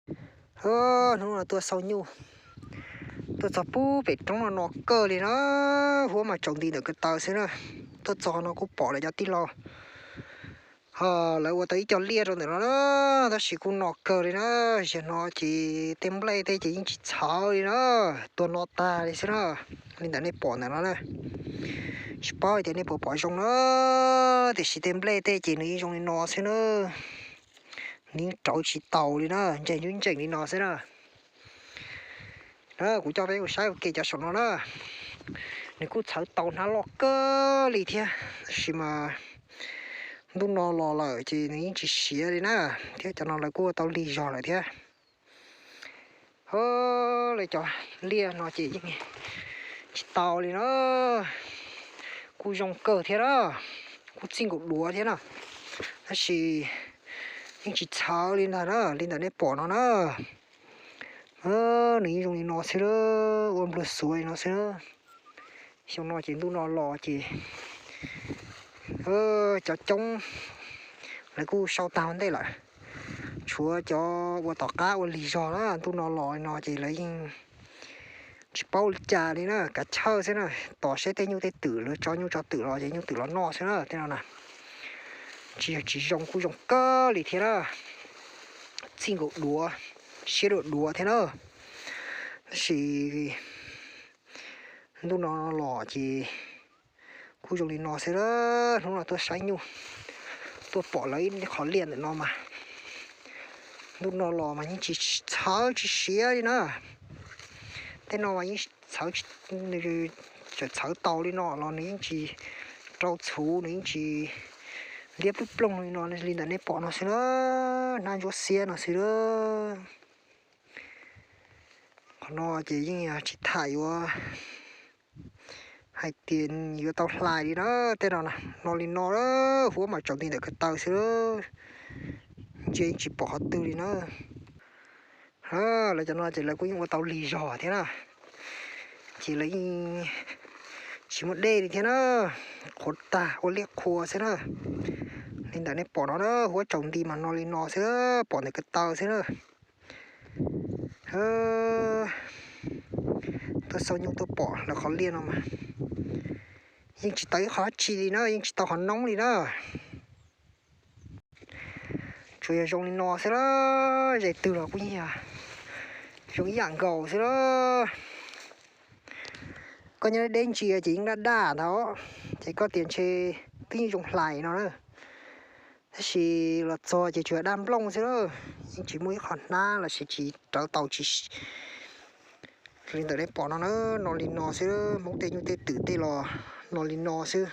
Hnub no tuaj xauj nyuj, tuaj txog pub pem roob no no kawg li na, huab mas tsaus nti ntawm ko taw xwb na. Tuaj txog no kuj pom lawv cov tij laug ho lawv ua tau ib co liaj rau ntawm no na, tab sis kuj no kawg li na. Zaum no ces tej nplej tej ces yeej tsis txhawv li na, tuag no tag li xwb na. Li ntawm nej pom ntawm no na, tsis paub tias nej puas pom zoo na, tiam sis tej nplej tej ces nws yeej zoo li no xwb na. Nws yeej rauv tsis taus li na, ntseg ntub ntsees li no xwb na. Na kuv coj peb mus saib ua ke cov saum no na, nws kuj txhawv tau hnab loj kawg li thiab, tab sis mas ntuj no los lawm ces nws yeej tsis siav li na, thiab cov no lawv kuj ua tau lig zog lawm thiab. Ho lawv cov liaj no ces yeej tsis tau li na, kuj zoo kawg thiab na, kuj txij nkaus duav thiab na, tab sis yeej tsis txhawv li ntag na, li ntawm nej pom no na. Nws yeej zoo li no xwb, ua nplua xuav li no xwb. Xyoo no ces ntuj no los ces cov coob lawv kuj sau tag ua ntej lawm, tshuav cov ua tom qab ua lig zog na, ntuj no los li no ces lawv yeej tsis paub li cas li na, kav chawj xwb na, tos seb tej nyuj tej twm lawv tso nyuj tso twm los ces nyuj twm los noj xwb na, tej no na. Tsis yog tsis zoo, kuj zoo kawg li thiab na, txij nkaus duav, siab dua duav thiab na. Tab sis ntuj no los ces kuj zoo li no xwb na. Hnub no tuaj saib nyuj, tuaj pom lawv ib qhov liaj ntawm no mas, ntuj no los mas yeej tsis txhawv tsis siav li na. Tej no mas yeej txhawv, txawm txhawv tau li no los nws yeej tsis rau txhuv, nws yeej tsis liab plooj plooj li no, li ntawm nej pom no xwb na, hnab ntsuab xiab no xwb na. Qhov no ces yeej tsis tham yuav hais tias yuav tau hlais li na, tej no no li no, huab mas tsaus nti ntawm ko taw xwb, ntsia yeej tsis pom qhov twg li na. Lawv cov no ces lawv kuj yeej ua tau lig zog thiab na, ces lawv yeej tsis muaj dej li thiab na, qhuav tag ua liaj qhua xwb na. Li ntawm nej pom no na, huab tsaus nti mas no li no xwb, pom ntawm ko taw xwb na. Tuaj xauj nyuj tuaj pom lawv qhov liaj no mas yeej tsis tau ib qho dab tsi li na, yeej tsis tau qhov noob li na. Tsuas yog zoo li no xwb la, zes twg los kuj yeej yog zoo ib yam nkaus xwb la. Koj nyob deb ntsia ces yeej daj daj ntag, ces koj tias ntshe twb yeej zoo hlais no na. Tab sis los txog ces tsuas yog daj nplooj xwb la, yeej tsis muaj ib qho hnab los sis tsis rawv tau tsis li ntawm nej pom no na, no li no xwb. Hmoob tej nyuj tej twm tej los no li no xwb.